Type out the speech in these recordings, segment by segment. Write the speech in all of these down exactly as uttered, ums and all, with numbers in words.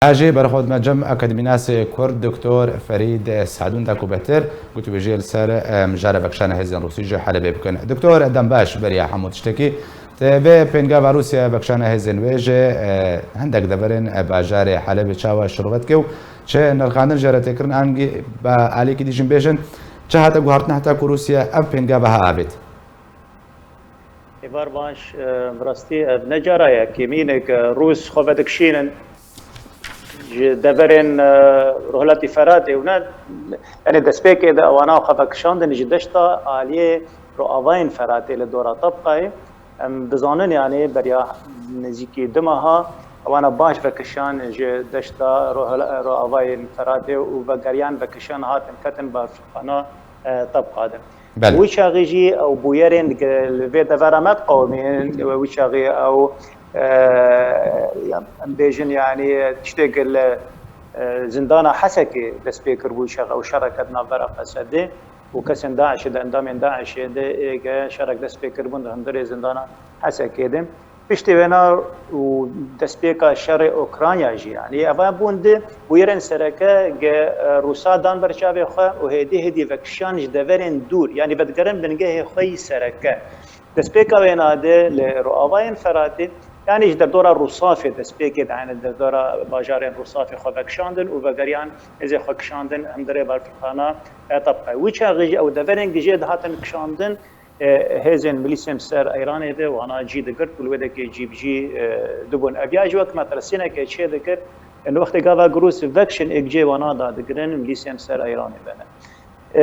Ajê berxwe dime cem akademînasê Kurd Doktor Ferîd Sadûn da ku betir gotûbêjiyê li ser, e, mijara vekişana hêzên Rûsî ji Helebê bikin. Doktor, dem baş beriya hemû tiştekî. Te vê pêngava Rûsya vekişana hêzên wê ji, e, hindek deverên, e, bajarê Helebê çawa şirove dike û çi nirxandin jê re tê kirin, angî bi alîkî dî jî bêjin, çi hate guhartin heta ku Rûsya ev pêngava ha avêt? Êvar baş, e, bi rastî ev ne cara yekemîn e ku Rûs xwe vedikişînin ji deverên, e, Rojhilatî Feratê û ne, yani destpêkê de ewana xwe vekişandin ji deşta aliyê roavayên Feratê li dora Tabqayê. Em dizanin, yani beriya nêzîkî du meha ewana baş vekişan ji deşta rohla-, roavayên Feratê û vegeriyan vekişan hatin ketin barfixana, e, Tabqa de. Belê. Wî çaxî jî ew bûyerên li vê devera me diqewimînin, wî çaxî ew, e, em bêjin, yanî tiştê ku li, e, zindana Hesekê dest pê kiribû, çax ew şereke di navbera Qesedê û kesên DAIŞê de, endamên DAIŞê de ê ke şerek dest pê kiribûn di hundirê zindana Hesekê de. Piştî wêna û destpêka şerê Ukrayna jî, yanî eva bûn di bûyerên sereke ge, e, Rûsa dan ber çavê xwe û hêdî hêdî vekişan ji deverên dûr, yanî vedigerin bingehê xwe yî sereke. Destpêka wêna de li roavayên Feratê, yanî ji derdora Rûsafê destpêkê de, yanî derdora bajarên Rûsafê xwe vekişandin û vegeriyan hêzê xwe kişandin hundirê barfixana, e, Tabqayê. Wî çaxê jî ew deverên gijê dihatin kişandin, e, hêzên milîsên ser Eyranê ve wana cî digirt û li wê dekê cî bi cî, e, dibûn. Ev ya jî wek metirsîneke çê dikir, e, li wextê gava Rûs vekişin ê gijê wana dadigirin, milîsên ser Eyranê ve ne.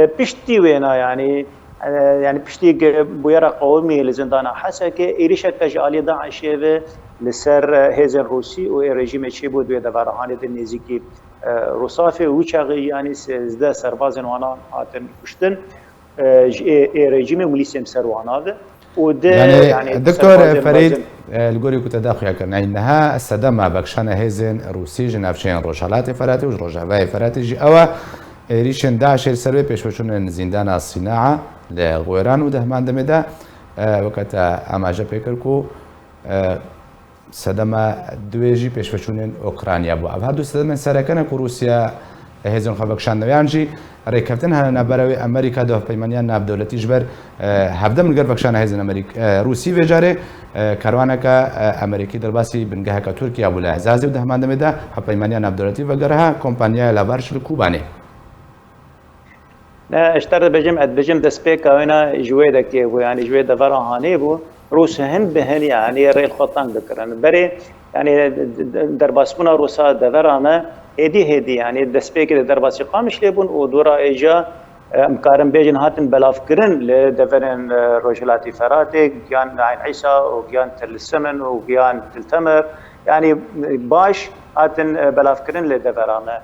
E, piştî wêna, yanî, e, yanî piştî ge-, bûyera qewimî li zindana Hesekê, êrîşeke ji alî DAIŞê ve li ser, e, hêzên Rûsî û ê rejîmê çêbû di wê devera hanê de nêzîkî, e, Rûsafê û wî çaxê, yanî sêzdeh serbazên wana hatin kuştin. E, ji ê, ê rejîmê û milîsên ser wana ve. Û di, yani, yani, Doktor Ferîd, e, li gorî ku te daxuya kir, yani niha sedema vekişana hêzên Rûsî ji navçeyên Rojhelatê Feratê û ji Rojavayê Feratê jî ew e, êrîşên DAIŞê li ser wê pêşveçûnên zîndana Sînaa li Xweran û di heman demê de, e, weke te amaje pê kir ku, e, sedema duê jî pêşveçûnên Ukrayna bû. Ev her du sedemên sereke ne ku Rûsya hêzên xwe vekişandine. Yan jî rêkeftin hene navbera wê Amerîka di hevpeymaniya navdewletî ji ber, e, hevdem li gel vekişana hêzên Amerîk-, e, Rûsî vê carê, e, kerwaneke, e, Amerîkî derbasî bingeheke Tirkiye bû li Ezazê û di heman demê de hevpeymaniya navdewletî vegeriha kompanyaya Lavarş li Kobanê. Ne, ez te re dibêjim, ez dibêjim destpêka wêna ji wê dekê bû, yanî ji wê devera hanê bû. Rûs hin bi hin, yanî rê li xwe teng dikirin. Berê, yanî d-, d-, derbasbûna Rûsa devera me hêdî hêdî, yanî destpêkê de derbasî Qamişlê bûn û dora êca, e, em karin bêjin hatin belavkirin li deverên, e, Rojhilatî Feratê, giyan Eyn Îsa û giyan Til Simin û giyan Til Temer. Yanî, e, baş hatin, e, belavkirin li devera me.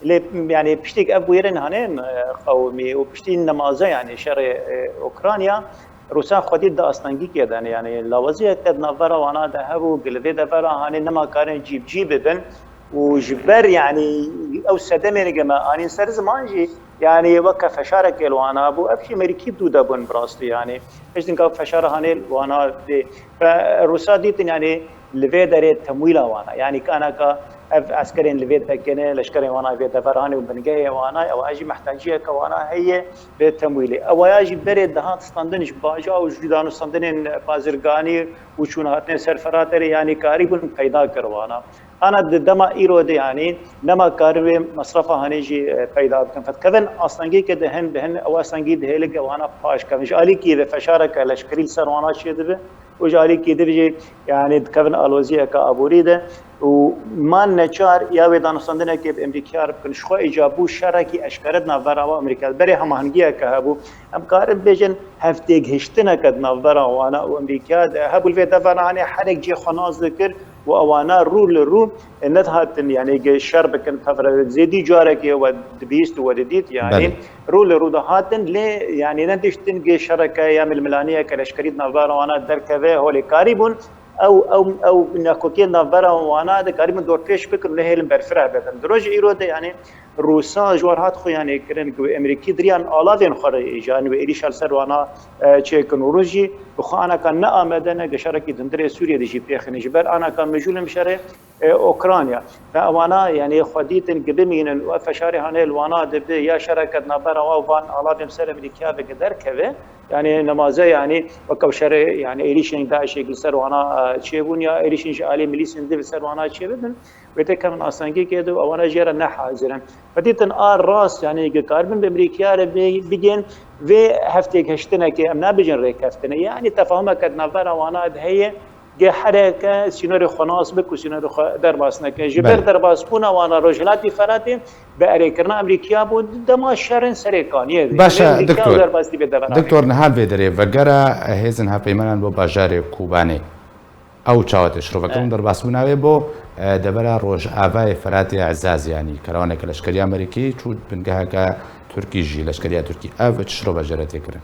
Lê, yani, piştî ku ev bûyerên hanê, e, qewimî û piştî nemaze, yani, şerê, e, Ukrayna, Rûsan xwedî di astengîkê de ne, yani, lawaziyeke di navbera wana de hebû, ku li vê devera hanê nema karin cî bi cî bibin û ji ber, yani, ew sedemên ke me anîn ser ziman jî, yani, weke feşarekê li wana bû, ev jî merîkî dû de bûn bi rastî, yani. Piştî ka feşara hanê li wana dê. Ve Rûsa dîtin, yani, li vê derê temwîla wana. Yanî kanaka ev eskerên li vê dekê ne, leşkerên wana vê deveranê û bingehê wana, ew a jî mehtaciyeke wana heye vê temwîlê. Ew aya jî berê dihat standin ji baja û ji danûstandinên bazirganî û çûn hatinê ser Feraterê, yanî karîbûn peyda kir wana. Ana di dema îro de, yanî nema karin wê mesrefa hanê jî, e, peyda bikin. Fetkevin astengî ke dihin, dihin ew astengî dihêlike wana paş kevin. Ji alîkî ve feşareke leşkerî li ser wana çêdibe. û ji alîkî din jî, yanî dikevin aloziyeke aborî de û man neçar ya wê danûstandinekê bi Amerîkaya re bikin. Ji xwe îcabû şerekî eşkere di navbera wan Amerîka de. Berê hemahengiyeke hebû. Em karin bêjin hevtêgihiştineke di navbera wana û Amerîkaya de hebû. Li vê devera hanê herek cihê xwe nas dikir û ewana rû li rû, e, nedihatin, yanî ge şer bikin, tevre zêdî carekê we dibîst û we didît, yanî Belê. rû li rû dihatin, lê, yanî, nediştin gê şereke ya milmilaniyeke leşkerî di navbera wana derkeve, holê karîbûn ew, ew, ew nakokiyên navbera wana dikarîbûn dorpêç bikin û nehêlin berfireh bibin. Di rojê îro de, yanî, Rûsan ji wan hat xwe yanê kirin ku Emerîkî diriyan alavên xwe re êjan wê êrîşa li ser wana e, çêkin û Rûs jî bi xwe anaka ne amade ne geşarekî di hundirê Sûriyê de jî pêxîne. Ji ber anaka mijûl in bi şerê e, Ukrayna. Ve ewana, yanî xwe dîtin ki bimînin û ev feşarê hane li wana dibe ya şereke di navbera wan alavên ser Emerîkiya ve ki derkeve. Yanî nemaze, yanî weke şerê, yanî êrîşên DAIŞê li ser wana e, çêbûn ya êrîşên ji alî milîsên di li ser wana çêbibin. Wê tê kevin astengekê de û ewana jê re ne hazir in. Ve dîtin a rast, yanî ki karibin bi Emerîkiya re bê-, bigên vê heftêk hiştinekê em nabêjin rêkeftinê. Yanî tefahumeke di navbera wana de heye, ge hereke sînorê xwe nas bik û sînorê xwe derbas neke. Ji ber Belê. derbasbûna wana Rojhilatî Feratê bi erêkirina Emerîkiya bû dema şerên Serê Kaniyê de. Baş e, Yanî Emerîkiya doktor. derbas dibe devera. Doktor, niha vê derê vegera hêzên hevpeymanan bo bajarê Kobanê. Ew çawa tê şirove kirin? Evet. Derbasbûna wê bo, e, devera Rojavayê Feratê Ezaz, yanî kerawaneke leşkerî Amerîkî çû bingeheke Tirkî jî, leşkeriya Tirkî. Ev çi şirove jê re tê kirin?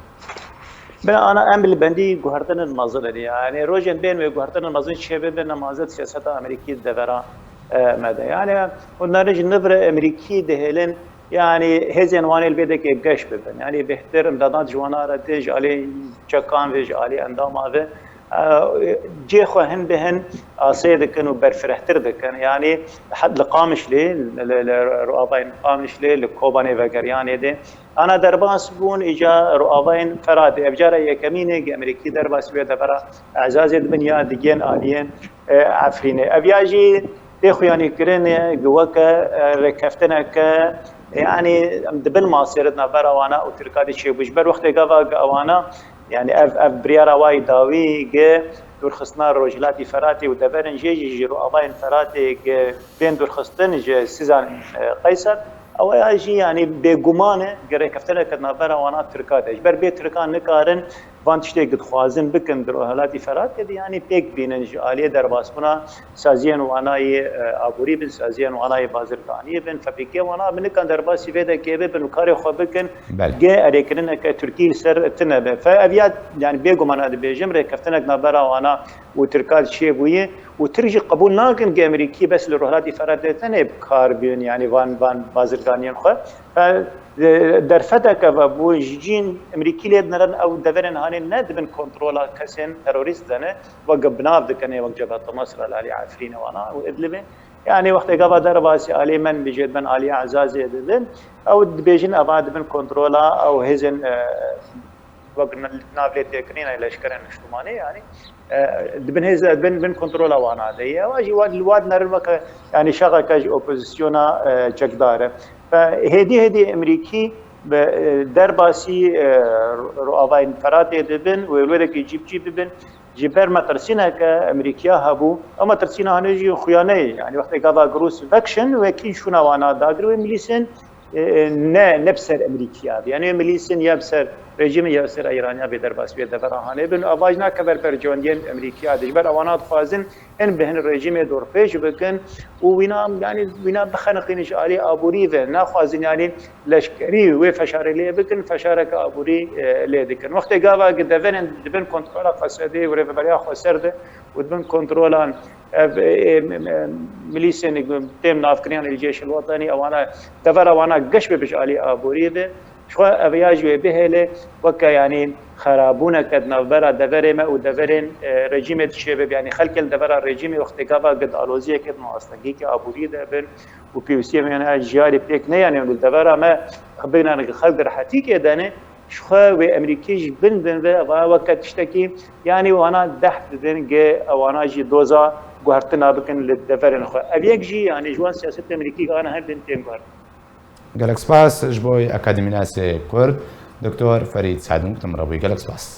Bila ana em li bendî guhertinên mezin in. Yanî rojên bên wê guhertinên mezin çêbibin, nemaze di siyaseta Amerîkî di devera, e, me de. Yanî hûn narin ji nivre Amerîkî dihêlin, yanî hêzên wan ê li vê dekê geş bibin. Yanî bêhtir imdadat ji wana re tê, ji alî çekan ve, ji alî endama ve. E, cê xwe hin bi hin asê dikin û berfirehtir dikin. Yanî het li Qamişlê, li, li, li rûavayên Qamişlê, li Kobanê vegeriyanê de. Ana derbas bûn, îca rûavayên Feratê. Ev cara yekemîn e, Amerîkî derbas wê devera Ezazê dibin ya digên aliyên, e, Efrînê. Ev ya jî tê xuyanî kirin e, gi weke, e, rêkeftineke, yanî em dibin masêr di navbera wana û Tirka de çêbû. Ji ber wextê gava gi ewana, yanî ev, ev biryara wayî dawî gi dûrxistina Rojhilatî Feratê û deverên jê jî ji rûavayên Feratê gi bên dûrxistin ji Sizan, e, Qeyser, ew ya jî yanî bêguman e gi rêkeftineke di navbera wana Tirka de. Ji ber bê Tirkan nikarin van tiştê ki dixwazin bikin di Rojhilatî Feratê de, yanî pêk bînin ji aliyê derbasbûna saziyên wana yê, e, aborî bin, saziyên wana yê bazirganiyê bin, fabrîkê wana bin, nikan derbasî vê dekê bibin û karê xwe bikin, Belê. ge erêkirineke Tirkî li ser tine be. Fe ev ya, yanî bêguman ez dibêjim, rêkeftinek navbera wana û Tirka çêbûye û Tirk jî qebûl nakin ge Amerîkî bes li Rojhilatî Feratê tenê bi kar bînin, yanî van, van bazirganiyên xwe. Fe, e, derfeteke vebû, ji cîn Amerîkî lê dinerin ew deverên hanê ne dibin kontrola kesên terorîst de ne, wek bi nav dikin, wek Cebhet Masra li alî Efrînê wana û Idlibê. Yanî wextê gava derbasî alî men bijêt ben alî Ezazê dibin, ew dibêjin eva dibin kontrola ew hêzên, e, wek nav lê têkirîna leşkerên niştimanî, yanî, e, dibin hêz, dibin bin kontrola wana de ye. Ewa jî wan, li wan nerin weke, yanî şexeke ji opozisyona, e, çekdar e. Fe hêdî hêdî Emerîkî bi, e, derbasî, e, ro-, ro-, avayên Feratê dibin û êlwêrekî cî bi cî bibin. Ji ber metirsîneke Emerîkiya hebû, ew metirsîna hanê jî xuya neyê. Yanî wextê gava Rûs vekişin, wekî şûna wana dagir wê milîsên, e, e, ne, ne bi ser Emerîkiya be. Yanî wê milîsên ya bi ser rejîmê ya bi ser Îraniya bê derbas bê devera hanê bin. Ava jî nake ber berjewendiyên Emerîkiya de. Ji ber ewana dixwazin hin bi hin rejîmê dorpêç bikin û wîna, yanî wîna bixeniqînin ji alî aborî ve. Naxwazin yanî leşkerî wê feşarê lê bikin, feşareke aborî, e, lê dikin. Wextê gava ki deverên dibin kontrola Qesedê û rêveberiya xweser de û dibin kontrolan ev, e, e, m-, m-, milîsên têm navkiriyan li Ceyşil Wetenî, ewana devera wana geş bibe ji alî aborî ve. Ji xwe ev ya ji wê bihêle weke yanî xerabûneke di navbera deverê me û deverên, e, rejîmê dişê bibe. Yanî xelkê li devera rejîmê wextê gava ki di aloziyeke di astengîkê aborî de bin û pêwîstiyê me yanî jiyarî pêk ne, yanî li devera me bigrin ki xelk di rehetîkê de ne, ji xwe wê Emerîkî ji bin bin ve eva weke tiştekî, yanî wana deh didin ge ewana jî doza guhertina bikin li deverên xwe. Ev yek jî, yanî ji wan siyasetê Emerîkî ana her bin tên guhertin. Gelek spas ji bo Akademînasê Kurd, Doktor Ferîd Sadûn, ku tu min re bûyî. Gelek spas.